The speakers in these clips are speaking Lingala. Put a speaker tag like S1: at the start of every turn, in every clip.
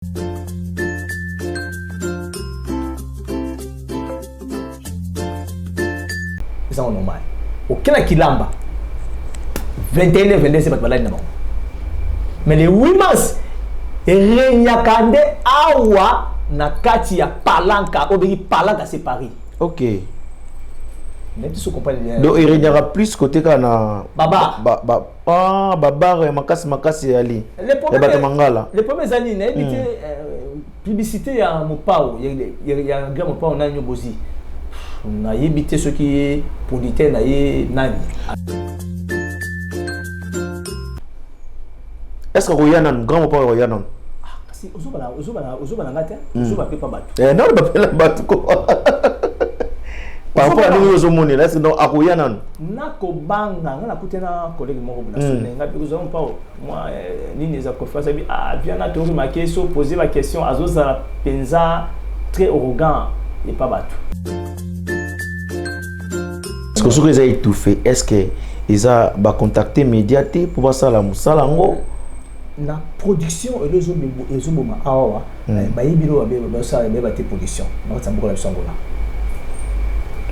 S1: Eza normal, oke na kilamba 21, 22, bato balali na bango. Mais le 8 mars eregnaka nde awa na kati ya Palanka oyo bengi Palanka, c'est Paris. Nayebi te so comprendre bien.
S2: Donc eregnaka plus côté kaka na
S1: Babar.
S2: Ah, babar ya makasi makasi eyali ya bato mangala.
S1: Le problème eza nini? Nayebi te, publicité ya Mopao, ya grand Mopao nani yo bozi, nayebi te soki ye producteur na ye nani.
S2: Est ce que akoya nanu, grand Mopao akoya nanu?
S1: Kasi ozobana nga te, ozoba mpe pa bato.
S2: Nano bapela bato ko par rapport à ndenge ozomonela, est ce que donc akoya nanu?
S1: Nakobanga nga nakuti na collègue moko na sone nga mpe kozwa Mopao mwa nini, eza confiance abi. Ah, viens na torimake so poser ba question, azozala mpenza très arrogant epa bato.
S2: Parce que soki eza étouffé, est ce que eza bacontacte média te mpo basala mosala yango?
S1: Na production elo ezoboma awawa, bayebi lo basala, bayeba te production na kati ya mboka na biso Angola.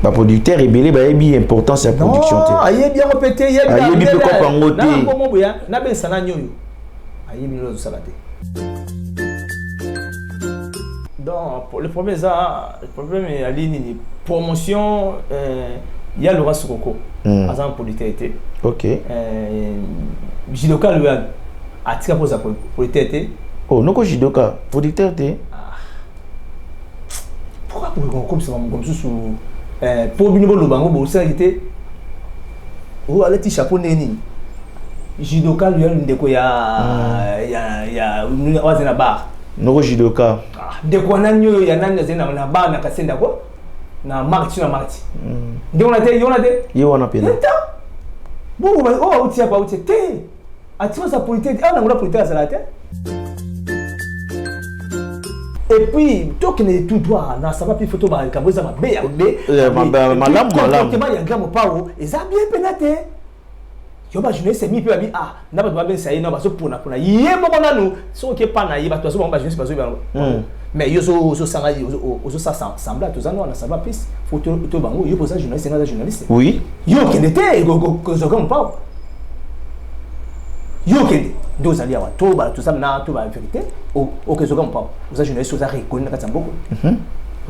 S2: Baproducteur ebele bayebi importance ya production te.
S1: Ayebi yango mpe te.
S2: Ayebi mpe kopa yango te.
S1: Nango boya nabengisa nani oyo ayebi lelo azosala te. Donc le problème eza, le problème eyali nini? Promotion ya Laurent Sokoko, aza na producteur te. Jidoka loyal atika mpoza producteur te.
S2: Oh, noko Jidoka producteur te?
S1: Pourquoi kokomisa makambo mosusu mpo bino boloba yango bosalaki te? Oyo alati chapeau ndenge nini? Judoka loyal, ndeko ya oyo azali na bar.
S2: Noko Judoka.
S1: Ndeko ya nani oyo, ya nani azali na bar na Kasenda ko na Marti, na Marti ndenge wana te, ye wana te.
S2: Ye wana pena.
S1: Bongo oyo auti apa, auti te, atika oza politique awa nangola, politique azala te. Et puis tokende tout droit na saba mpe foto, makambo eza mabe ya mabe.
S2: Malamu malamu.
S1: Comportement ya grand Mopao eza bien mpena te. Yo bajournaliste mi mpe babi, ah, na bato babengisa ye, na bazoponapona ye moko nanu. Soki oke pa na ye, bato bazobango, bajournaliste bazoyeba. Mais yo ozosanga, ozosala semblant, toza no wana semblant plus faut to bango. Yo boza journaliste, nga aza journaliste. Yo okende te kozwaka Mopao, yo okende nde ozali awa to toza na to ba vérité. Okezwaka Mopao, oza journaliste, oza reconnu na kati ya mboka.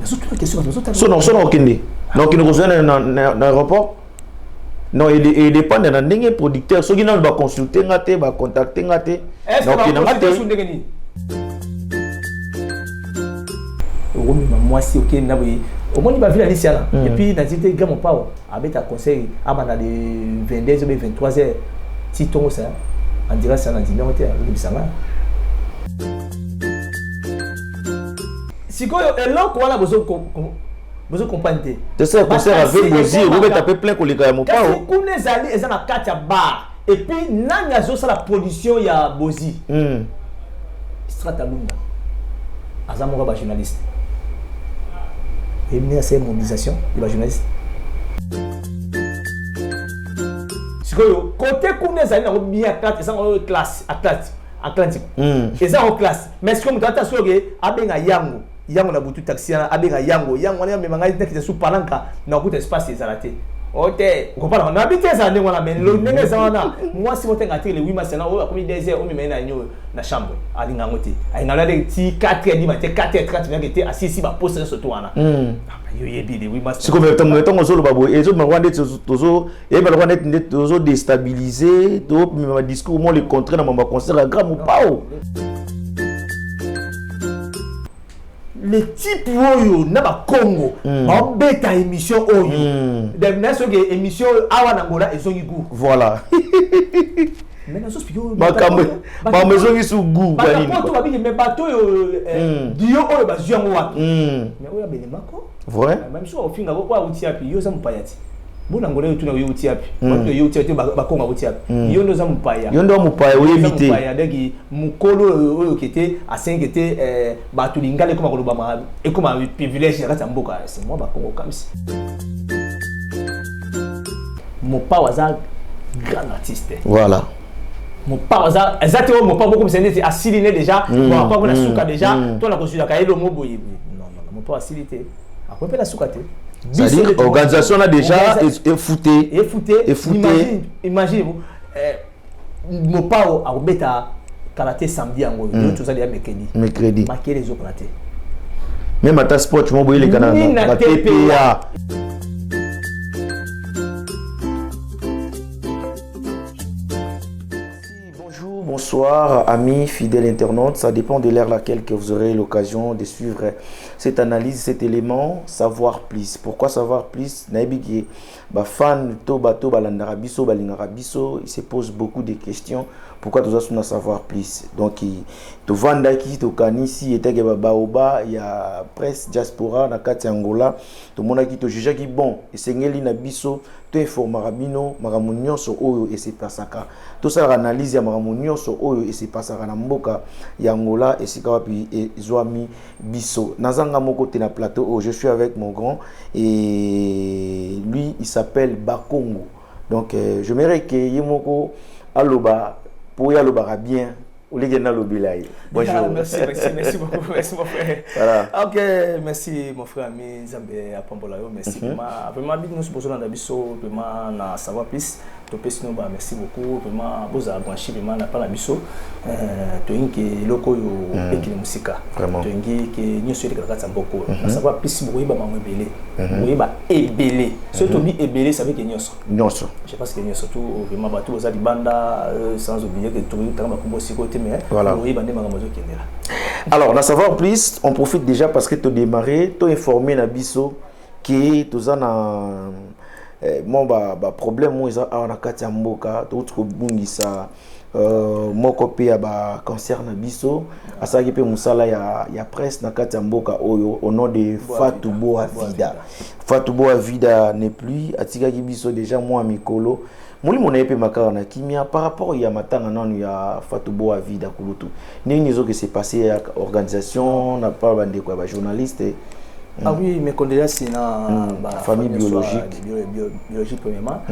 S1: Nazotuna question, bato bazotala.
S2: So na okende kozwa na aéroport, non, edépendre na ndenge producteur. Soki nanu baconsulte nga te, bacontacte nga te, na okende nga te.
S1: Ndenge nini okomema mwasi okende na boye, omoni bavile alisi wana? Et puis nazi te, grand Mopao abeta conseil abanda de 22 obe 23 heures ti ntongo sa andira sa na ndimi yango te, azolobisa nga sikoyo eloko wana bozo comprendre te.
S2: Tosala concert avec Bozi, okobeta mpe plein koleka ya Mopao.
S1: Kasi kuna ezali, eza na kati ya bar. Et puis nani azosala production ya Bozi? Strata Lunda aza moko ya bajournaliste. Oyebi ndenge asala mobilisation ya bajournaliste? Sikoyo kote kuna ezali nango bien, kati eza nango classe Atlantique, eza yango classe. Mais sikoyo moto ata soki abenga yango yango na butu, taxi wana abenga yango yango wana amema ngai nakita su Palanka na kokuta espace ezala te. O te, okopana na bi te, ezala ndenge wana. Mais ndenge eza wana, mwasi motenga te le 8 mars na oyo akomi 2 heures, omema ye na nyo na chambre, alinga yango te, alinga yango ti 4 heures du matin, 4 heures 30 minutes te, asisi baposa nyonso to wana. Yo yebi le 8 mars.
S2: Sikoyo ntango ozoloba boye, ezobima kwa ndeti tozo eyeba lokwa neti nde tozo déstabiliser, tomema discours mo le contraire na mambo ya concert ya grand Mopao.
S1: Le type oyo na bakongo baobeta émission oyo, na soki émission oyo awa na Ngola ezongi goût. Mais nazoexpliquer.
S2: Makambo makambo ezongi su goût.
S1: Bato babiki, mais bato oyo dio oyo bazwi yango wapi? Mais oyo abelemako.
S2: Vrai.
S1: Bamisu ofinga ko auti yapi? Yo oza mopaya ti bona Ngola, yo tuna yo uti yapi? Bato yo uti yapi? Bakongo auti yapi? Yo nde oza mopaya.
S2: Yo nde wa mopaya, oyebi te.
S1: Mopaya donc mokolo oyo kete asengi te bato lingala ekoma kolobama, ekoma privilège na kati ya mboka. C'est moi bakongo kamisi. Mopao aza grand artiste. Mopao aza te oyo Mopao bokomisa neti asili ne déjà. Bon, akoma na suka déjà to na kozwilaka ye lomo boye. Non, non, Mopao asili te, akomi mpe na suka te.
S2: C'est-à-dire organisation là déjà efouté.
S1: Efouté.
S2: Efouté.
S1: Imagine, imagine Mopao akobeta kala te, samedi yango oyo tozali ya mercredi.
S2: Mercredi.
S1: Makele ezokala te.
S2: Même ata sport mo boyeleka na TPA. Bonjour, bonsoir, amis fidèles internautes. Ça dépend de l'heure laquelle que vous aurez l'occasion de suivre cette analyse, cet élément, Savoir Plus. Pourquoi Savoir Plus? Nayebi ke ba fan to bato balandaka biso, balingaka biso, il se pose beaucoup de questions. Pourquoi toza suna Savoir Plus? Donc tovandaki, tokanisi etake babaoba ya presse diaspora na kati ya Angola, tomonaki, tojugeaki bon, esengeli na biso toinformaka bino makambo nyonso oyo esepasaka, tosalaka analyse ya makambo nyonso oyo esepasaka na mboka ya Angola, esika wapi ezwami biso. Nazanga moko te na plateau oyo, je suis avec mon grand et lui, il s'appelle Bakongo. Donc j'aimerais que ye moko aloba, po ye alobaka bien oleke nalobela ye.
S1: Bonjour. Ah, merci, merci, merci beaucoup, merci mon frère.
S2: Voilà.
S1: Ok, merci mon frère ami, Nzambe apambola yo, merci. Vraiment, vraiment bino nyonso bozolanda biso vraiment na Savoir Plus, topesi no ba merci beaucoup vraiment. Bozala branché vraiment na pa na biso. Toyingi ke eloko oyo ekende mosika. Toyingi ke nyonso elekaka kati ya mboka oyo. Na Savoir Plus bokoyeba bango ebele. Bokoyeba ebele. Soki tobi ebele, ça veut que nyonso.
S2: Nyonso.
S1: Je pense que nyonso tout vraiment, bato boza libanda, sans oublier que toyotanga bakombo sikoyo te, mais boyeba nde makambo ezokendela.
S2: Alors, na Savoir Plus, on profite déjà parce que to démarré, to informé na biso ke toza na mwa ba problème oyo eza awa na kati ya mboka. Touti kobungisa moko mpe ya ba cancer na biso, asalaki mpe mosala ya presse na kati ya mboka oyo, au nom de Fatou Boa Vida. Fatou Boa Vida n'est plus, atikaki biso déjà mwa mikolo. Molimo na ye mpe makaka na kimia. Par rapport ya matanga nanu ya Fatou Boa Vida kulutu, ndenge ezoki se passe ya organisation na pa bandeko ya bajournaliste?
S1: Ah oui, mes condoléances na ba
S2: famille biologique.
S1: Biologique premièrement.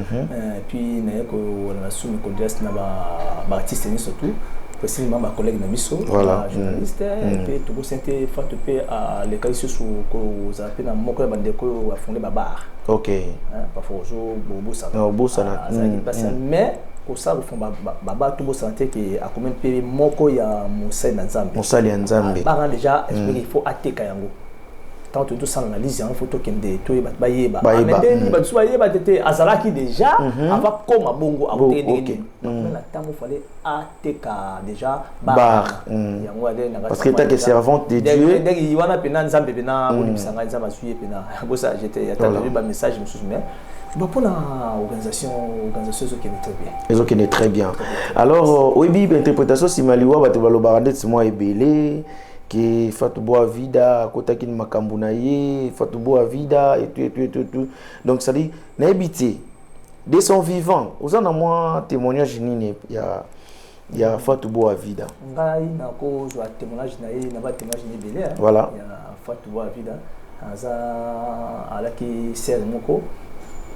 S1: Puis na ko na sous mes condoléances na ba artiste ni surtout précisément ba collègue na biso, ba journaliste, et puis tout sente Fatou pe à l'école susu ko za pe na moko ya bandeko oyo afonde ba bar. Parfois ozo bobosana.
S2: Obosana.
S1: Azalaki mpasi, mais kosala kofunda babar to bosana te ke akomi mpe moko ya mosali na Nzambe.
S2: Mosali ya Nzambe.
S1: Bar déjà explique, il faut ateka yango. Ntango toyi tosala analyse yango, faut tokende toyeba, bayeba.
S2: Bayeba.
S1: Ndeni bato bayeba te te azalaki déjà avant koma bongo, akoteke ndenge nini. Donc na ntango fallait ateka déjà
S2: bar
S1: yango ade na
S2: Parce que tant servante de Dieu.
S1: Ndenge wana mpena Nzambe mpena olimbisa ngai, Nzambe azwi ye mpena bosa jete ata ba message mosusu. Mais bon, mpona organisation, organisation ezokende très bien.
S2: Ezokende très bien. Alors oyebi interprétation nsima liwa, bato balobaka ndeti mwa ebele ke Fatou Boa Vida akotaki na makambo na ye, Fatou Boa Vida et tout et tout et tout, et tout. Donc ça dit, nayebi te, de son vivant oza na mwa témoignage nini ya Fatou Boa Vida?
S1: Ngai nakozwa témoignage na ye na batémoignage na ebele ya Fatou Boa Vida. Aza alaki sere moko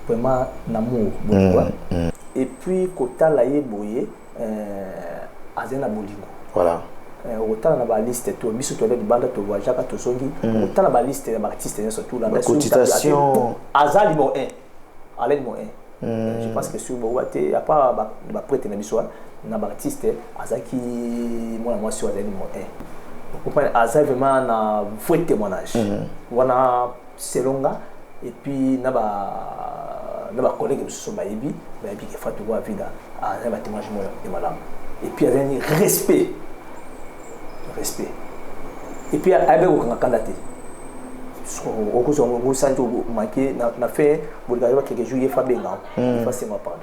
S1: vraiment namour bolingo. Et puis kotala ye boye, azali na bolingo. Okotala na baliste to biso toyeba libanda, tovoyageaka, tozongi, okotala baliste ya baartiste nyonso tulanda.
S2: Cotisation.
S1: Aza numéro 1, ala numéro 1. Je pense que sur bowa te, à part baprêtre na biso na baartiste, azalaki mwana mwasi oyo azali numéro 1. Comprendre, aza vraiment na vrai témoignage wana selon nga. Et puis na bacollègue mosusu bayebi ke Fatou Boa Vida aza batémoignage moko ya malamu. Et puis azali respect, respect. Et puis ayebi kokanga kanda te. Okozwa osali to manke na fait bolingaka ba quelques jours, ye fa benga, fa senga pardon.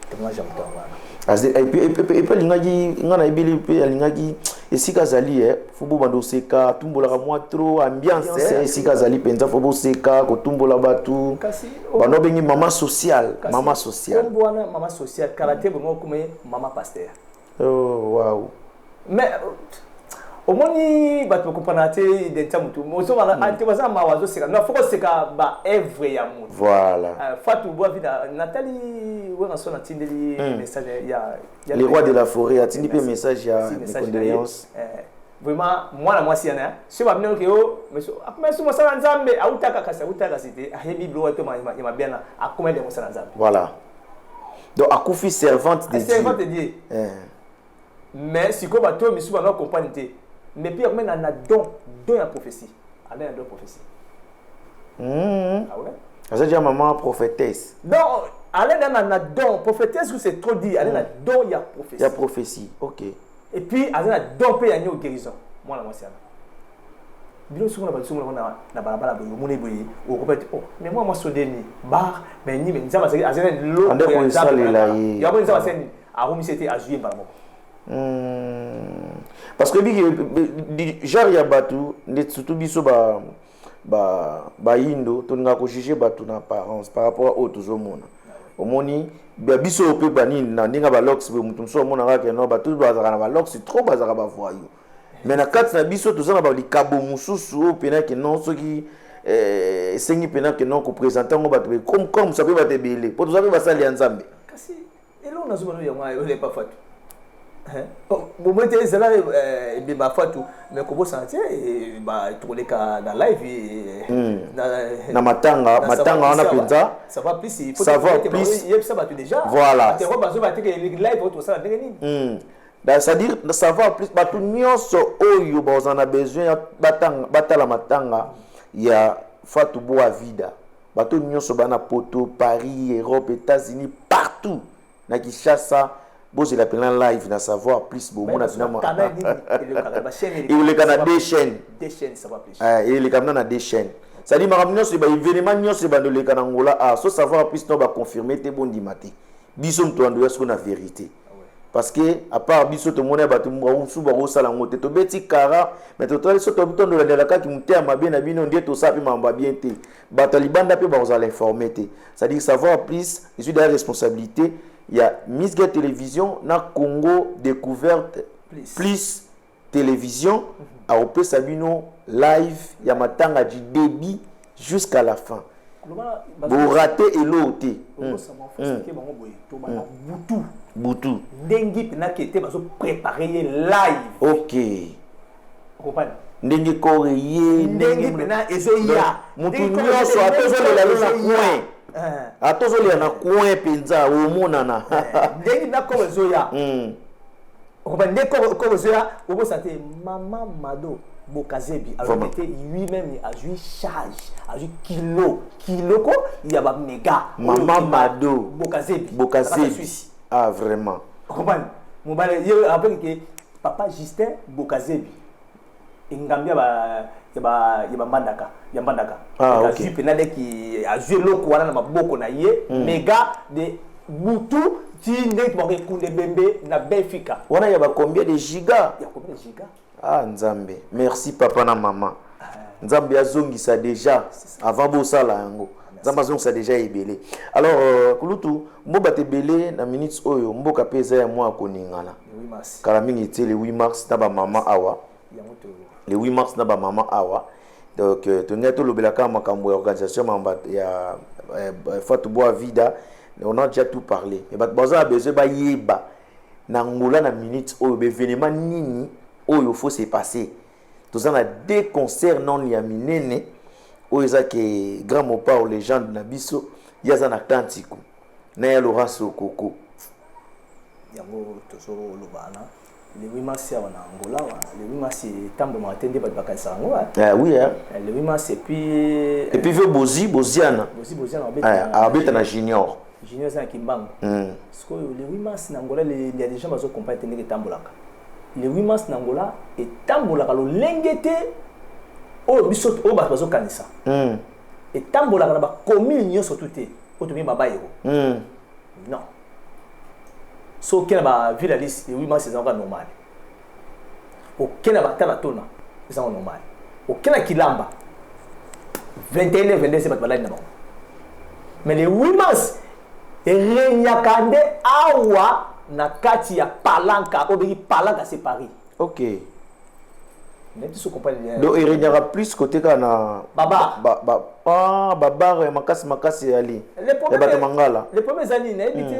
S1: Témoignage ya moto yango wana.
S2: Epe alingaki, nga nayebeli mpe alingaki esika azali, faut bobanda oseka, atumbolaka mwa trop ambiance esika azali mpenza, faut boseka, kotumbola bato. Bando obengi mama sociale, mama sociale.
S1: Kombo wana mama sociale kala te, bongo okoma mama pasteur.
S2: Oh, wow.
S1: Mais Omoni, bato bakomprendre te identité ya motu. Ozomana te, baza mawa, azoseka. Non, faut koseka baœuvre ya motu. Fatou Boavida, Nathalie Werrason atindeli message ya
S2: Le roi de la forêt atindi mpe message ya condoléance.
S1: Vraiment, mwana mwasi yana soki babino oke o akomesi mosala Nzambe, autaka kasi, autaka kasi te, ayebi biloko to ya mabiana, akomeli mosala Nzambe.
S2: Voilà, donc akufi servante de
S1: Servante de Dieu. Mais sikoyo bato oyo misusu banga comprendre te. Mais puis akomi na don ya prophétie, aza na don prophétie. Ah ouais.
S2: Aza déjà maman prophétesse.
S1: Donc ale na don prophétesse, c'est trop dit. Ale na don ya prophétie.
S2: Ya prophétie, ok.
S1: Et puis aza na don mpe ya nio guérison. Mwana mwasi wana, bino soki na bato na balabala boye, omoni boye, okopa te: "Oh, mais mwana mwasi ondeni bar." Mais ni, mais Nzambe azali na loko ya Nzambe yango. Nzambe asali, aromisi ete azwi ye mbala moko.
S2: Parce que biki genre ya bato nde surtout biso bayindo tolingaka kojuge bato na apparence par rapport a oyo tozomona. Omoni biso oyo mpe banini na ndenge ya balocks boye, moto mosusu omonaka ke no, bato bazalaka na balocks trop, bazalaka bavoyou. Mais na kati na biso toza na balikabo mosusu oyo mpena ke non, soki esengi mpena ke non, koprésente yango bato comme ça mpe bato ebele, mpo toza mpe basali ya Nzambe.
S1: Kasi eloko nazomona yango olepa Fatu bomoi te, ezala ebemba Fatu, mais kobosana te, tokoleka na live.
S2: Na matanga, matanga wana mpenza.
S1: Ça va plus.
S2: Ça va plus.
S1: Yebisa bato déjà.
S2: Voilà.
S1: Bazoba te ke live oyo tosala ndenge nini.
S2: C'est-à-dire ça va plus, bato nyonso oyo bazala na besoin batala matanga ya Fatou Boa Vida, bato nyonso bana Poto, Paris, Europe, États-Unis, partout, na Kinshasa, bozela mpena live na Savoir Plus. Bomona eleka na deux chaînes, eleka mpena na deux chaînes. C'est-à-dire makambo nyonso, baévénement nyonso ebanda oleka na Ngola a so Savoir Plus no baconfirme te, bondima te. Biso moto wandoya siko na vérité, parce que à part biso, tomoni bato mosusu bakosala yango te. Tobeti kara, mais totali so tondolandela kaka motema mabe na bino nde tosala mpe makambo ya bien te. Bato ya libanda mpe bakozala informé te. C'est-à-dire Savoir Plus ezwi deya responsabilité ya Misga Télévision na Congo Découverte Plus Télévision, akopesa bino live ya matanga du début jusqu'à la fin, borate eloo te.
S1: Butu.
S2: Butu.
S1: Ndenge mpenaki ete bazoprépare ye live. Comprendre.
S2: Ndenge kore ye.
S1: Ndenge mpena ezoya.
S2: Motu nyonso ata ozolela yo na coin, ata ozolela na coin mpenza, omonana.
S1: Ndenge na koro ezoya, okoba nde koro ezoya. Obosa te, mama Mado Bokazebi alobi te, lui-même azwi charge, azwi kilo kiloko ya baméga.
S2: Mama Mado.
S1: Bokazebi.
S2: Bokazebi, ah vraiment.
S1: Comprendre, mobali ye avec ke papa Justin Bokazebi, engambi ya bambandaka, ya Mbandaka. Azwi mpena leki, azwi eloko wana na maboko na ye, méga de butu ti ndenge tobaka ekunde ebembe na Benfica.
S2: Wana ya ba combien de giga?
S1: Ya combien de giga?
S2: Ah Nzambe, merci papa na mama. Nzambe azongisa déjà avant bosala yango, Nzambe azongisa déjà ebele. Alors kulutu, mboka te ebele na minutes oyo, mboka mpe eza ya mwa koningana kala mingi te, le 8 mars na bamama awa, le 8 mars na bamama awa. Donc tolingai tolobelaka makambo ya organisation mamba ya Fatou Boa Vida. On a déjà tout parlé, mais bato baza na besoin bayeba na Ngola na minute oyo baévénement nini oyo faut se passer. Toza na deux concerts non ya minene oyo eza ke grand Mopao, légende na biso, ye aza na Kantiku na ya Laurent Sokoko.
S1: Yango tozoloba na le 8 mars awa na Angola wa le 8 mars etambolaka te nde bato bakanisaka yango.
S2: Ah, oui, hein.
S1: Le 8 mars et puis
S2: Et puis ve Bozi Boziana.
S1: Bozi Boziana.
S2: Abeta na Junior.
S1: Junior eza na Kimbangu. Sikoyo le 8 mars na Angola, il y a des gens bazocomprendre te ndenge etambolaka. Le 8 mars na Angola etambolaka lolenge te oyo biso oyo bato bazokanisa. Etambolaka na bacommune nyonso tu te oyo tobengi babairo. Non, so okende na baville ya lisi, le 8 mars ezalaka normal. Okende na batala tona, ezalaka normal. Okende na Kilamba, 21 22, bato balali na bango. Mais le 8 mars erenyaka nde awa na kati ya Palanka oyo bengi Palanka, c'est Paris. Nayebi so comprendre.
S2: Donc eregnaka plus côté kaka na
S1: Babar.
S2: Ah, babar ya makasi makasi eyali ya bato mangala.
S1: Le problème eza nini? Nayebi te.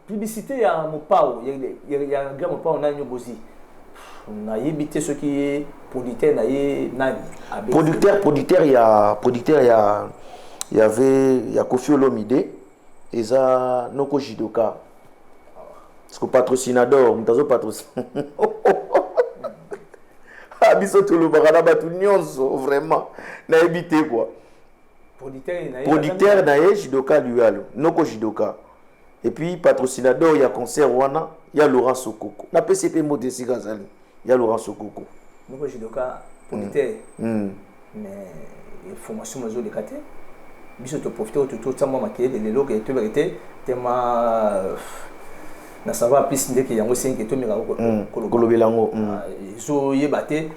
S1: Publicité ya Mopao, ya grand Mopao, nani, Bozi, nayebi te soki ye producteur na ye nani.
S2: Producteur ya ve ya Koffi Olomide eza Noko Jidoka, parce que patrocinador, moto azopatrocine biso, tolobaka na bato nyonso. Vraiment nayebi te quoi. Producteur na ye Jidoka Luyalo, Noko Jidoka, et puis patrocinador ya concert wana ya Laurent Sokoko. Napesi mpe mbote esika azali, ya Laurent Sokoko.
S1: Noko Jidoka producteur. Mais formation ezoleka te. Biso toprofite oyo totia mwa makelele lelo ke toyebaka te tema na savoir plus ndeke yango esengi tomeka
S2: kolobela yango.
S1: Ezoyeba te.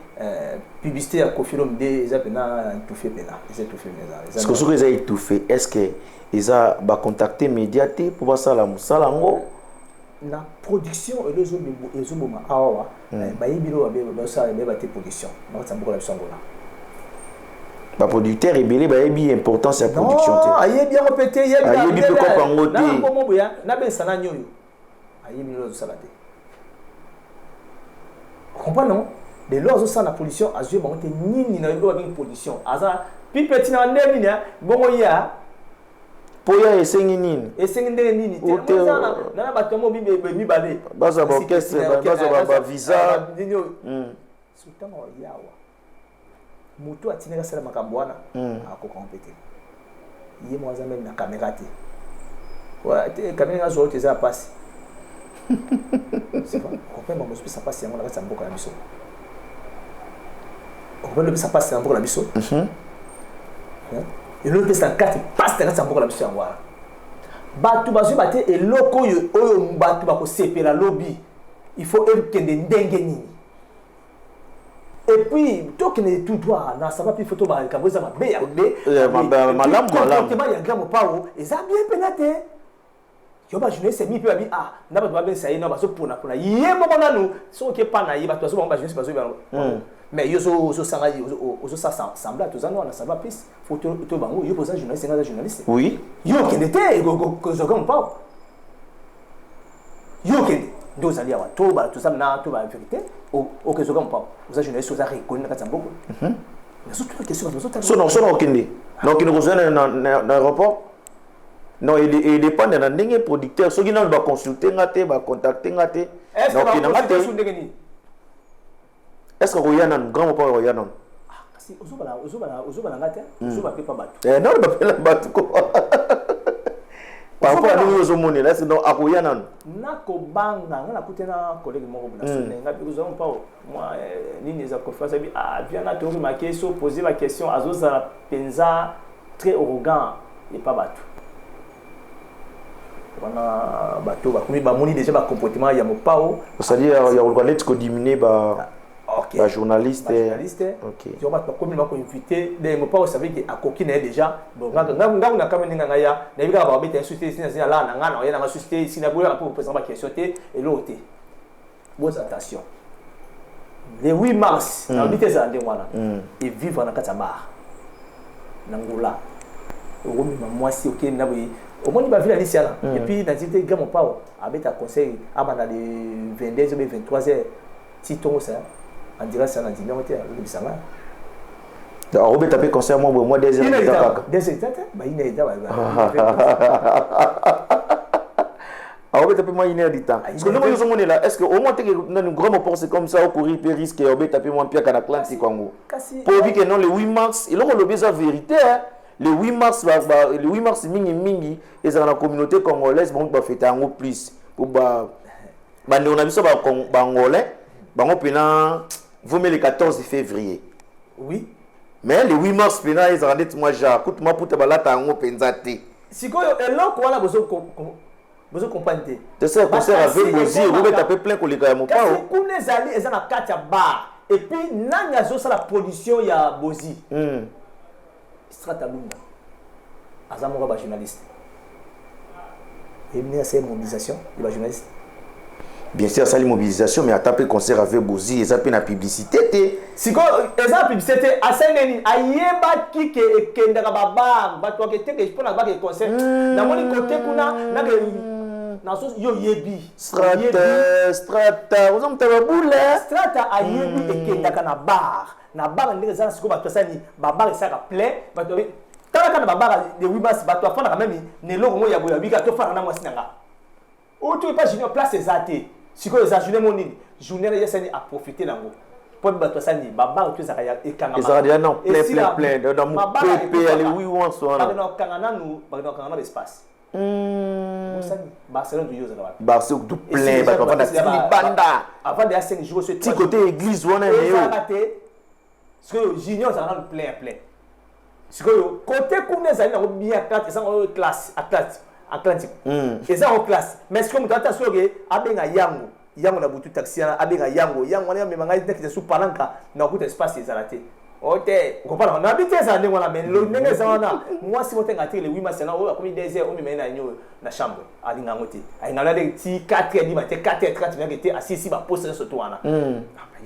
S1: Publicité ya Koffi Olomide eza mpena étouffé, mpena eza étouffé.
S2: Parce que soki eza étouffé, est ce que eza bacontacte média te mpo basala mosala yango?
S1: Na production elo ezoboma awawa, bayebi lo basala, bayeba te production na kati ya mboka na biso Angola.
S2: Baproducteur ebele bayebi importance ya production te.
S1: Ayebi yango mpe te.
S2: Ayebi mpe kopa yango te.
S1: Boya nabengisa nani oyo ayebi lelo azosala te. Comprendre non? Lelo azosala na production, azwi bango te nini na oyo babengi production, aza pipe ntina nde nini bongo ya.
S2: Mpo ya esengi nini?
S1: Esengi ndenge nini te na bato yango mibale.
S2: Bazwa baorchestre, bazwa bavisa.
S1: So ntango yawa moto atindaki asala makambo wana, akoka mpe te. Ye mo aza même na caméra te. Te caméra azwa oyo te, eza ya mpasi. Comprendre bango ezopesa mpasi yango na kati ya mboka na biso. Comprendre, opesa mpasi na mboka na biso, eloko epesa na kati mpasi na kati ya mboka na biso yango wana. Bato bazwi ba te eloko oyo oyo bato bakosepela lobi, il faut ekende ndenge nini? Et puis tokende tout droit na saba mpe faut likambo eza mabe ya mabe.
S2: Malamu.
S1: Comportement ya grand Mopao eza bien mpena te. Yo bajournaliste mi mpe babi, ah, na bato babengisa ye na bazoponapona ye moko nanu. Soki oke pa na ye, bato bazobango, bajournaliste bazoyeba. Mais yo ozosanga, ozosala semblant. Toza no wana saba plus faut to bango. Yo mpo oza journaliste, nga aza journaliste. Yo okende te kozwa Mopao, yo okende nde ozali awa. To toza na to ba vérité, okezwaka Mopao, oza journaliste, oza reconnu na kati ya mboka. Nazotuna question, bato bazotala.
S2: So nakokende kozwa na aéroport, non? Edépendre na ndenge producteur. Soki nano baconsulte nga te, bacontacte nga te, nakokende nga te. Est ce que koya nanu grand Mopao, koya nanu?
S1: Kasi ozobala nga te, ozoba mpe pa bato.
S2: Nano bapela bato ko par rapport à ndenge ozomonela, est ce donc akoya nanu?
S1: Nakobanga nga nakuti na collègue moko na sone nga mpe kozwa Mopao mwa nini eza confiance abi, ah, viana torimake so pose ba question, azozala mpenza très arrogant epa bato wana. Bato bakomi bamoni déjà bacomportement ya Mopao.
S2: C'est-à-dire ya koluka neti kodiminuer ba bajournaliste.
S1: Bajournaliste. Yo bato bakomi bakoinvite de Mopao, savait ke akoki na ye déjà. Bon, ngango na kami ndenge ngai ya nayebi kaka babeta ye susi te, sina sina laa na ngai na oya nanga susi te, sina boyaka mpo kopesa baquestion te, eloko te. Bonne attention, le 8 mars nalobi te ezala ndenge wana. Evivre na kati ya bar na Ngola, okomema mwasi, okende na boye, omoni bavile alisi wana. Et puis na te grand Mopao abeta conseil abanda de 22 ou 23 heures ti ntongo sa en direct sa na ndimi yango te, alobisa nga.
S2: Akobeta mpe concert mwa boye mwa 2 heures
S1: kaka. 2 heures te, ba 1 heure.
S2: Akobeta mpe mwa 1 heure du temps, parce que ndenge ozomonela, est ce que au moins teke nani grand Mopao, c'est comme ça okourir mpe risque ya obeta mpe mwa mpiaka na Atlantique yango, po obi ke non, le 8 mars, eloko olobi eza vérité. Le 8 mars, le 8 mars mingi mingi ezala na communauté congolaise, bango bafeta yango plus po bandeko na biso baangolais, bango mpena vaut mieux le 14 février. Mais le 8 mars mpena ezalaka neti mwa genre kutu maputa balata yango mpenza te.
S1: Sikoyo eloko wana bozocomprendre te.
S2: Tese concert avec Bozi ekobeta mpe plein koleka ya Mopao.
S1: Kuna ezali eza na kati ya bar. Et puis nani azosala production ya Bozi? Strata Lunda aza moko ya bajournaliste, eyebini asala mobilisation ya bajournaliste.
S2: Bien sûr asali mobilisation, mais ata mpe concert avec Bozi eza mpe na publicité te.
S1: Sikoyo eza na publicité te. Asali nini? Ayebaki ke ekendaka babar, bato baketeke mpona bake concert. Namoni kote kuna nake nazo yo yebi.
S2: Strata, strata, oza moto ya babula.
S1: Strata ayebi ekendaka na bar, na bar ndenge eza na sikoyo. Bato asali babar, esalaka plein. Bato tala kaka na babar de 8 mars, bato afandaka meme na eloko ngo ya boye. Abika tofandaka na mwasi na nga oyo to epa Junior, place eza te. Sikoyo eza journée mo nini, journée wana yasani aprofite nango mpo bato asali babar to ezalaka ekangama.
S2: Ezalaka déjà non plein, plein, plein dans mopepe ya le 8 mars wana.
S1: Bakenda kokanga nanu, bakenda kokanga nanu espace. Osani Barcelone to yo ozala wapi?
S2: Barcelone tout plein, bato bavanda ti libanda.
S1: Avant de ya 5 jours.
S2: Ti côté église wana.
S1: Ezalaka te. Sikoyo Junior ezalaka nanu plein, plein. Sikoyo kote kuna ezali nango bien, Atlantique eza nango classe, Atlantique eza yango classe. Mais sikoyo moto ata soki abenga yango yango na butu, taxi wana abenga yango yango wana amema ngai nakita su palanka na kokuta espace ezala te. O te, okopala nabi te, ezala ndenge wana. Mais ndenge eza wana, mwasi motenga te le 8 mars na oyo akomi 2 heures, omema ye na nyo na chambre, alinga yango te. Alinga yango ti 4 heures du matin, 4 heures 30 minutes te, asisi baposte nyonso to wana.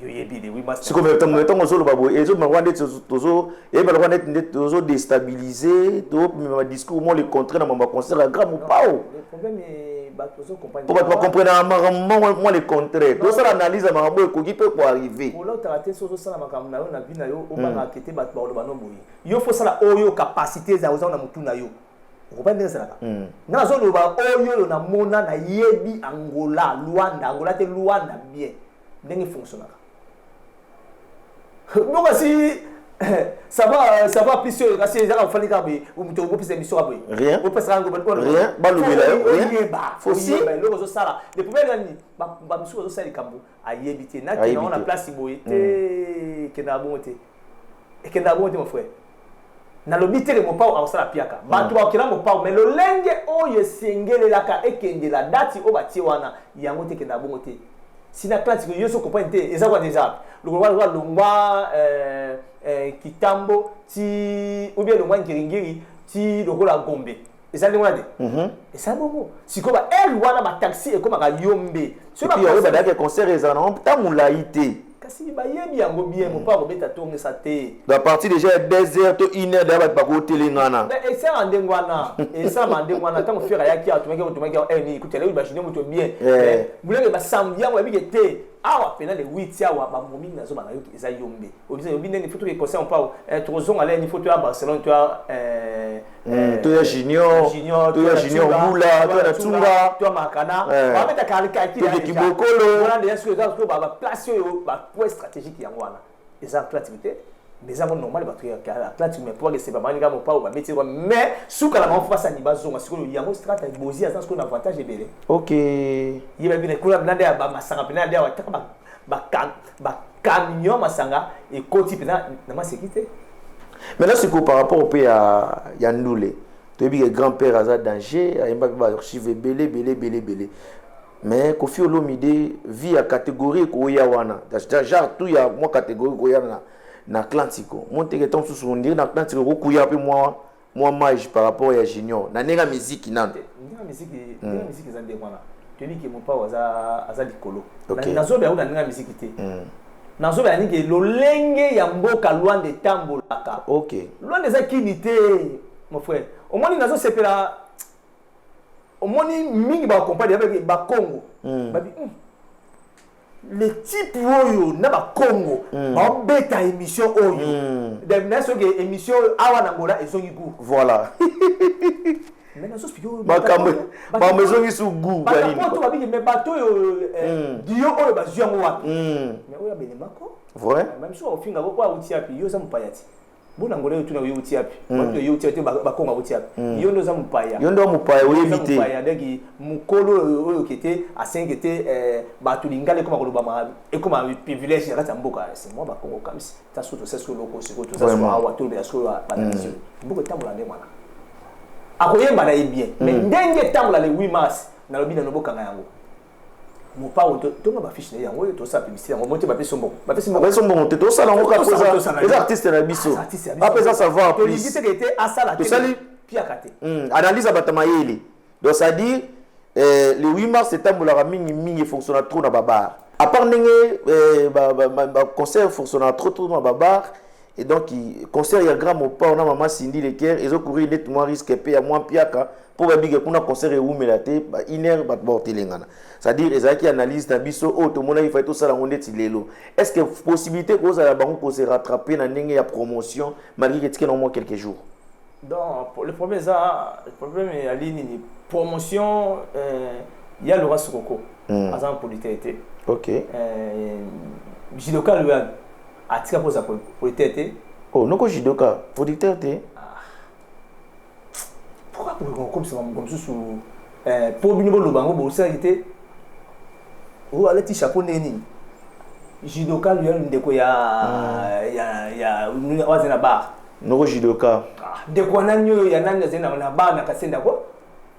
S1: Yo yebi le 8 mars.
S2: Sikoyo ntango ozoloba boye, ezobima kwa ndeti tozo eyeba lokwa neti nde tozo déstabiliser, tomema discours mo le contraire na mambo ya concert ya grand Mopao.
S1: Le problème, bato ozocomprendre.
S2: Po bato bacomprendre makambo mwa le contraire. Tosala analyse ya makambo ekoki mpe koarriver.
S1: Olotaka te. So ozosala makambo na yo na vie na yo, obangaka te bato bakoloba no boye. Yo fo sala oyo capacité eza oza na motu na yo. Okopa ndenge ezalaka. Nga nazoloba oyo oyo namona, nayebi Angola, Luanda, Angola te, Luanda bien, ndenge fonctionnaka. Donc kasi ça va, ça va plus. Oyo kasi ezaka ofandi kaka boye, moto okopesa biso kaka boye.
S2: Rien.
S1: Opesaka.
S2: Rien. Balobela yo rien.
S1: Oyeba.
S2: Fosi.
S1: Oyeba eloko ozosala. Le problème nani, bamisusu bazosala likambo, ayebi te.
S2: Ayebi
S1: nakenda ngo na
S2: te.
S1: Place boye te, ekendaka bongo te, ekendaka bongo te, mon frère. Nalobi te ke Mopao akosala piaka, bato bakokenda Mopao, mais lolenge oyo esengelelaka ekendela date oyo batie wana, yango te, ekendaka bongo te. Sina Atlantique yo so comprendre te, eza kwa déjà lokolo wana longwa Kitambo ti ou bien longwa Ngiringiri ti lokola Gombe, eza ndenge wana te, eza bongo. Sikoyo ba aire wana, bataxi ekomaka yombe.
S2: Soki oyo badaki concert ezala nango ntango molai te.
S1: Kasi bayebi yango bien, Mopao akobeta tongesa te.
S2: À partir déjà ya 2 heures to 1 heure deya, bato bakotelengana.
S1: Esalama ndenge wana, esalama ndenge wana. Ntango Ferre ayaki awa, tumaki nini kutela oyo bajunior moto bien bulenge basamedi yango, bayebike te awa pena le 8 awa bamomi nazoba nayoki eza yombe. Obi ndenge faut toke concert Mopao, tokozonga leni, faut toya Barcelone, toya
S2: Toya Junior, toya Junior Bula, toya na Tsunga.
S1: Toya Makana, babeta calcul.
S2: Toke Kibokolo.
S1: Wana déjà soki eza sikoyo baplace oyo, bapoint stratégique yango wana eza Atlantique te, mais eza ngo normal bato ya Atlantique, mais po akese bamani kaka Mopao babeti kwa, mais suka na bango fo basani bazonga. Sikoyo yango strata Bozi aza sikoyo na avantage ebele. Ye babi na kuna nde ya bamasanga mpena nde awa taka bacamion masanga ekoti mpena na maseki te.
S2: Maintenant sikoyo par rapport mpe ya ndule, toyebi ke grand père aza danger, ayemba mpe baarchive ebele ebele ebele ebele, mais Kofi Olomide vie ya catégorie ekoya wana, genre tout ya mwa catégorie ekoya na Atlantico mo teke ntango mosusu ondire na Atlantico ekokuya mpe mwa mage par rapport ya Junior na ndenge ya miziki nano.
S1: Ndenge ya miziki eza ndenge wana. Toyebi ke Mopao aza likolo. Nazoba yango na ndenge ya miziki te, nazoba ya ndenge lolenge ya mboka Lwanda etambolaka. Lwanda eza kini te, mon frère. Omoni, nazosepela, omoni mingi bakompane bakongo babi le type oyo na bakongo baobeta émission oyo na soki émission oyo awa na Ngola ezongi goût.
S2: Voilà.
S1: Mais nazoexpliquer.
S2: Makambo ezongi su goût.
S1: Bato babiki, mais bato oyo dio oyo bazwi yango wapi? Mais oyo abelemako.
S2: Vrai.
S1: Bamisu ofinga oyo auti yapi? Yo oza mopaya ti bona Ngola oyo, tuna yo uti yapi? Bato yo uti te, bakongo auti yapi? Yo nde oza mopaya.
S2: Yo nde mopaya, oyebi te.
S1: Mopaya ndenge mokolo oyo kete asengi te bato lingala ekoma kolobama, ekoma privilège na kati ya mboka. C'est moi bakongo kamisi ta so tosala sikoyo eloko sikoyo toza so awa, tolobela sikoyo bananisi mboka etambola nde wana. Akoyemba na ye bien, mais ndenge etambola le 8 mars, nalobi nano bokanga yango. Mopao tonga bafiche na ye yango oyo tosala publicité yango mo te, bapesi mbongo, bapesi
S2: mbongo. Bapesi mbongo te, tosala yango kaka, eza artiste na biso, ape eza savoir.
S1: Plus tolingi te ke te asala te.
S2: Tosali
S1: piaka te.
S2: Analyse ya bato mayele, donc c'est à dire Le 8 mars etambolaka mingi mingi, fonctionna trop na babar, à part ndenge baconcert fonctionnaka trop trop na babar. Et donc concert ya Grand Mopao na mama Cindy Le Cœur ezocourir neti mwa risque mpe ya mwa mpiaka, mpo babike kuna concert ewumela te, ba une heure bato baotelengana. C'est-à-dire ezalaki analyse na biso oyo tomonaki, fai tosala yango ndeti lelo. Est ce que possibilité kozala bango kose rattraper na ndenge ya promotion, malgré que etike na mwa quelques jours?
S1: Donc le problème eza, le problème ezali nini? Promotion ya Laurent Sokoko aza na producteur te. Jidoka Loyal atika mpoza producteur te.
S2: Oh, noko Jidoka producteur te?
S1: Pourquoi kokomisa makambo mosusu mpo bino boloba yango bosalaki te? Oyo alati chapeau ndenge nini? Jidoka Loyal, ndeko ya oyo azali na bar.
S2: Noko Jidoka.
S1: Ndeko wana nani oyo ya nani azali na bar na Kasenda ko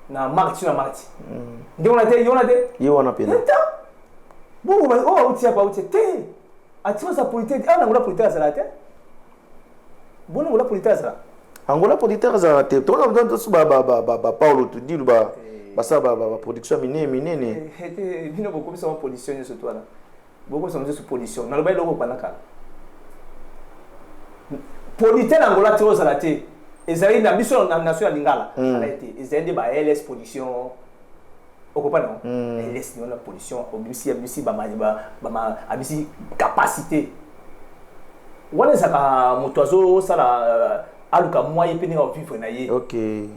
S1: na Marti, na Marti, ndeko na te, ye wana te.
S2: Ye wana pena.
S1: Bongo oyo auti apa, auti te, atika oza producteur awa. Nangola producteur azala te, bona Angola producteur azala.
S2: Angola producteur azalaka te. Toso baPaulo Tudilu basala baproduction minene minene.
S1: Te, bino bokomisa ma production nyonso to wana, bokomisa mosusu production. Naloba eloko banda kala, producteur na Angola te ozala te. Ezali na biso na nation ya lingala ala te, ezali nde ba LS Production, okopa nango LS wana production obimisi, abimisi, abimisi capacité wana. Ezalaka moto azosala, aluka mwa ye mpe ndenge avivre na ye.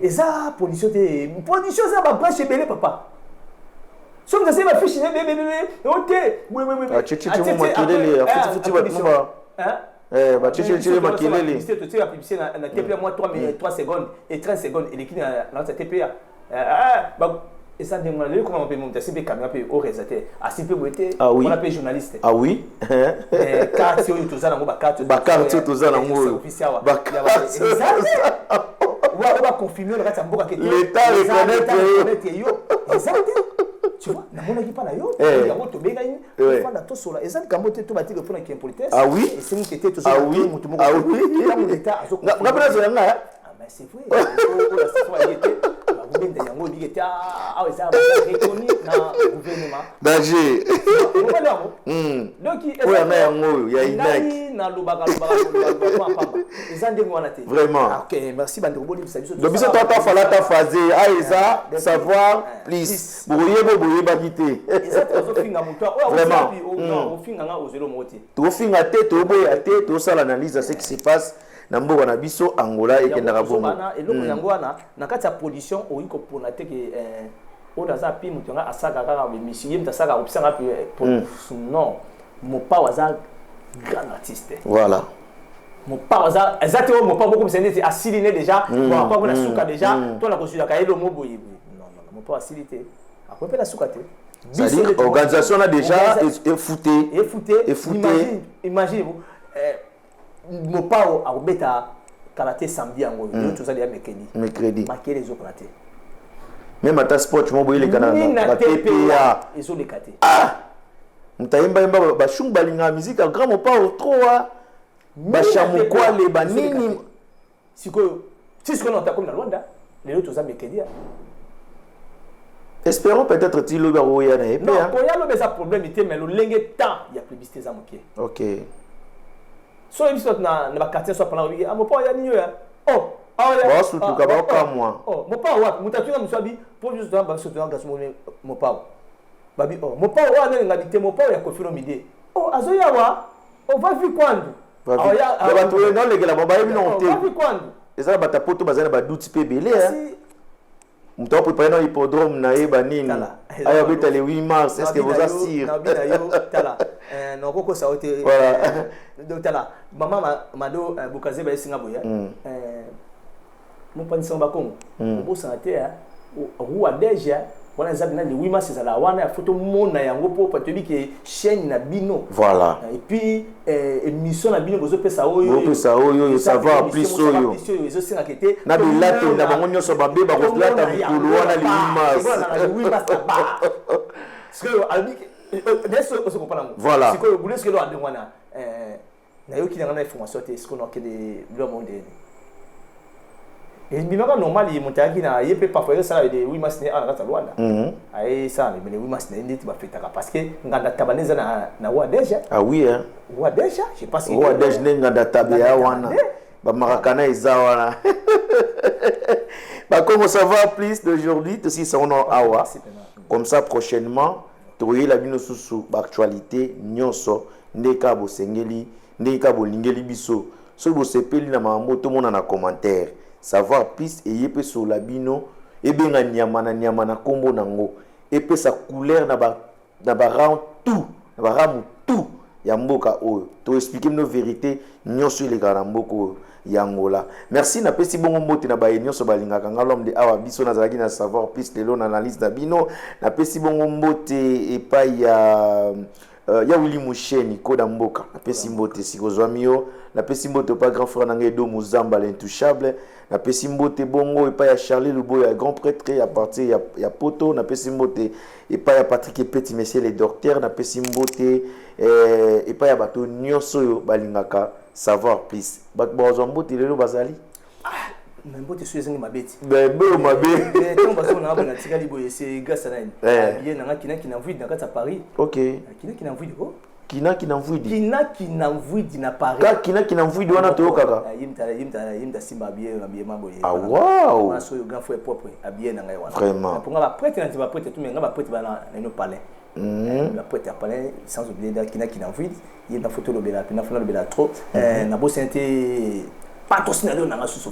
S1: Eza production te. Production eza babranche ebele, papa. Soki moto asali bafiche ne bebebebe o te.
S2: Makelele, afutifuti bato batietietile makelele.
S1: Totia publicité na TPA mwa 3 secondes et 30 secondes eleki na kati ya TPA. Eza ndenge wana. Lelo koma mpe moto asi mpe caméra mpe o réalisateur asi mpe boye te wana mpe journaliste.
S2: Ah oui.
S1: Carte oyo toza nango, bacarte.
S2: Bacarte oyo toza nango oyo.
S1: Oyo baconfirme na kati ya mboka.
S2: L'état reconnaître.
S1: Yo eza te, tu vois, namonaki mpa na yo yango tobengani, tofanda, tosola. Eza likambo te to batike mpona kiimpolitesse.
S2: Ah oui.
S1: Esengi ke te tozomotu moko ntango l'état
S2: Nga mpe nazoya nga.
S1: Mais c'est vrai, oyo te bakobenda yango, ebiki te awa eza reconnu na gouvernement.
S2: Danger.
S1: Omoni yango? Donc
S2: oyo yanga, yango oyo ya INAC.
S1: Ngai nalobaka, lobaka pamba, eza ndenge wana te.
S2: Vraiment.
S1: Ok, merci bandeko, bolibisa biso.
S2: Donc biso tata ta phase a eza savoir plus, boyeba boyebaki te.
S1: Eza te ozofinga moto.
S2: Vraiment.
S1: Ofinga nga, ozelo moko te.
S2: Tofinga te, toboya te, tosala analyse ya ce qui se passe na mboka na biso Angola. Ekendaka bongo.
S1: Eloko yango wana na kati ya production, okoki kopona te ke oyo aza pi moto yanga asalaka kaka émission, ye moto asalaka kopisanga mpe. Non, Mopao aza grand artiste. Mopao aza, eza te oyo Mopao bokomisa neti asili ne déjà, bon, akoki na suka déjà to na kozwilaka ye lomo boye boye. Non, non, Mopao asili te, akoki mpe na suka te.
S2: C'est-à-dire organisation là déjà efouté.
S1: Efouté.
S2: Efouté.
S1: Imagine, Mopao akobeta kala te, samedi yango oyo. Lelo tozali ya mercredi.
S2: Mercredi.
S1: Makele ezokala te.
S2: Même ata sport mo boyeleka na TPA.
S1: Ezoleka te.
S2: Moto ayembayemba, bashungu balingaka musique ya Grand Mopao trop, a bashamukwale banini.
S1: Sikoyo ti sikoyo na otakomi na Lwanda, lelo toza mercredi.
S2: Espérons peut-être ti lobi akoya na ye mpe.
S1: Non, koya lobi eza problème te, mais lolenge temps ya publicité eza moke. So oyebi biso na baquartier so apana obiki, ah, Mopao ya nini oyo? Oh.
S2: Baosutuka, baokamwa.
S1: Mopao wapi? Moto atuna mosu abi mpo biso toza biso toza gaso Mopao babi, oh, Mopao oyo anani ngabi te, Mopao ya Koffi Olomide. Oh, azoyawa, oh, va vi kwandu.
S2: Bato oyo naolekela bango bayebi nango te.
S1: Va vi kwandu.
S2: Eza na bato ya poto bazali na baduti mpe ebele. Moto aprépare na hippodrome na ye banini, ayo abeta le 8 mars. Est ce que boza sûr?
S1: Na yo, tala, nakokosa yo te. Donc tala, mama Mado Bokaze bayesinga boye, mopanzi sango bakongo, obosana te roi déjà wana eza bina le 8 mars ezala wana ya fo tomona yango mpo toyebi ke chaîne na bino. Et puis émission na bino bozopesa oyo.
S2: Bozopesa oyo, savoir plus oyo.
S1: Oyo ezosengaka te.
S2: Na bilateli na bango nyonso babe bakolata mikolo wana le 8 mars.
S1: Le 8 mars na ba sikoyo alobi ozokompana ngo. Sikoyo bule sikoyo abengo wana, nayoki nanga na information te. Sikoyo nakende bilo mo ndeni. Ebimaka normal. Ye moto ayaki na ye mpe parfois ezosala le 8 mars ne awa na kati ya Lwanda. Ayesala le 8 mars na ye ndeti bafetaka, parce que nganda taba nde eza na roi déjà.
S2: Ah oui, hein?
S1: Roi déjà, je pense.
S2: Roi déjà nde nganda taba ya wana, bamarakana eza wana. Bakongo Savoir Plus d'aujourd'hui, tosilisa ngo awa. Comme ça, prochainement tokoyela bino susu baactualité nyonso ndenge kaka bosengeli, ndenge kaka bolingeli biso. Soki bosepeli na makambo, tomona na commentaire. Savoir Plus eye mpe sola bino, ebenga nyama na nyama na nkombo nango, epesa couleur na baround tout, na baramu tout ya mboka oyo. Toexpliquer bino vérité nyonso elekaka na mboka oyo ya Angola. Merci, napesi bongo mbote na baye nyonso balingaka nga, l'homme de awa. Biso nazalaki na Savoir Plus lelo na analyse na bino. Napesi bongo mbote epai ya Willi Musheni, koda mboka. Napesi mbote sika ozwami yo. Napesi mbote epai grand frère na ngai Edo Muzamba, l'intouchable. Napesi mbote bongo epai ya Charlie Luboyo, ya grand prêtre ya partir ya Poto. Napesi mbote epai ya Patrick Epeti, monsieur le docteur. Napesi mbote epai ya bato nyonso oyo balingaka Savoir Plus. Bato bazwa mbote lelo bazali.
S1: Mais mbote so ezangi mabe ti.
S2: Beo mabe.
S1: Ntango bazomona boye, natikali boye, c'est grâce à nani? Ye nanga Kinaki na Mvwidi na kati ya Paris. Kinaki na Mvwidi ko.
S2: Kinaki na Mvwidi.
S1: Kinaki na Mvwidi na Paris.
S2: Ka Kinaki na Mvwidi wana toyokaka.
S1: Ye mutu asimba habillé, habillement boye.
S2: Ah wow.
S1: Wana so oyo grand frère propre, habillé na ngai wana.
S2: Vraiment.
S1: Mponga baprêtre na ti baprêtre tu, me nga baprêtre bana na ino palais, baprêtre ya palais, sans oublier da Kinaki na Mvwidi. Ye na foto olobela mpe na fona olobela trop. Nabosani te patrocinateur nanga susu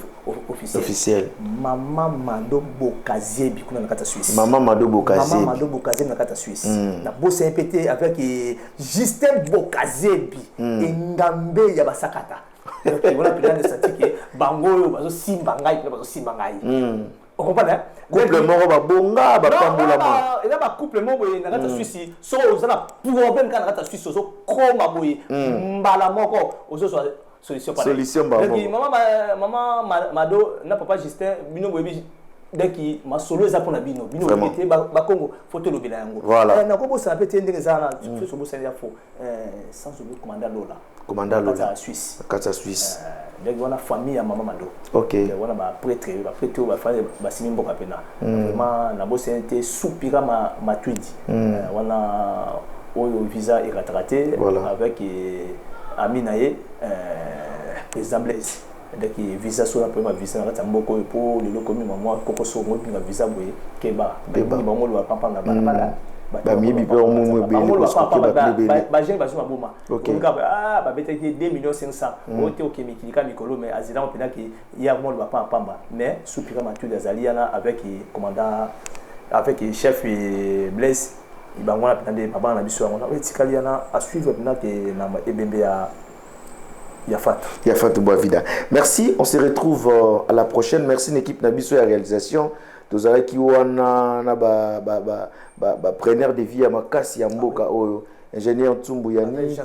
S1: officiel.
S2: Officiel.
S1: Mama Mado Bokazebi kuna na kati ya Suisse.
S2: Mama Mado Bokazebi.
S1: Mama Mado Bokazebi na kati ya Suisse. Nabosani mpe te avec Justin Bokazebi, engambe ya basakata. Donc wana mpenza nesati ke bango oyo bazosimba ngai mpena, bazosimba ngai, ocomprendre?
S2: Couple moko babonga, bapambolama.
S1: Eza bacouple moko boye na kati ya Suisse. Soki oza na problème kaka na kati ya Suisse, ozokoma boye, mbala moko ozozwa solution.
S2: Solution mbala moko.
S1: Mama Mado na papa Justin, bino boyebi. Donc masolo eza mpona bino, bino boyebi te. Bakongo fo tolobela yango. Nakobosana mpe te ndenge eza wana. Soki obosani, eza faux. Sans oublier commandant Lola.
S2: Commandant Lola.
S1: Ya Suisse.
S2: Kati ya Suisse.
S1: Donc wana famille ya mama Mado. Wana baprêtre, baprêtre oyo bafandi, basimi mboka mpena vraiment. Nabosani te Soupira Matwidi wana oyo visa erataka te, avec ami na ye président Blaise. Donc visa, so na problème ya visa na kati ya mboka oyo, mpo lelo komi mama kokoso ngo ebinga visa boye, keba bango loba pampa na balabala.
S2: Bamiyebi mpe omumu ebele.
S1: Bajeune bazwi maboma, babetaki 2 millions 500 oyo te. Oke mikili ka mikolo, mais azelango mpenzaki ye mo loba pamba pamba. Mais Soupira Matude azali wana avec commandant, avec chef Blaise. Bango wana mpena nde babana na biso. Yango oyo etikali wana à suivre mpena ke na ebembe ya Fatou.
S2: Ya Fatou Boavida. Merci, on se retrouve à la prochaine. Merci l'équipe na biso ya réalisation. Tozalaki wana na ba ba ba ba, ba preneur de vie ya makasi ya mboka oyo. Ingénieur Ntsumbu Yannick,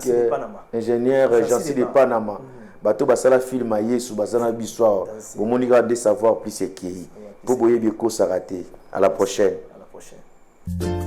S2: ingénieur Jancy de Panama. Bato basala film ya Yesu baza na biso awa. Bomoni kaka de Savoir Plus ekei. Po boyebi ekosaka te. À la prochaine.
S1: À la prochaine.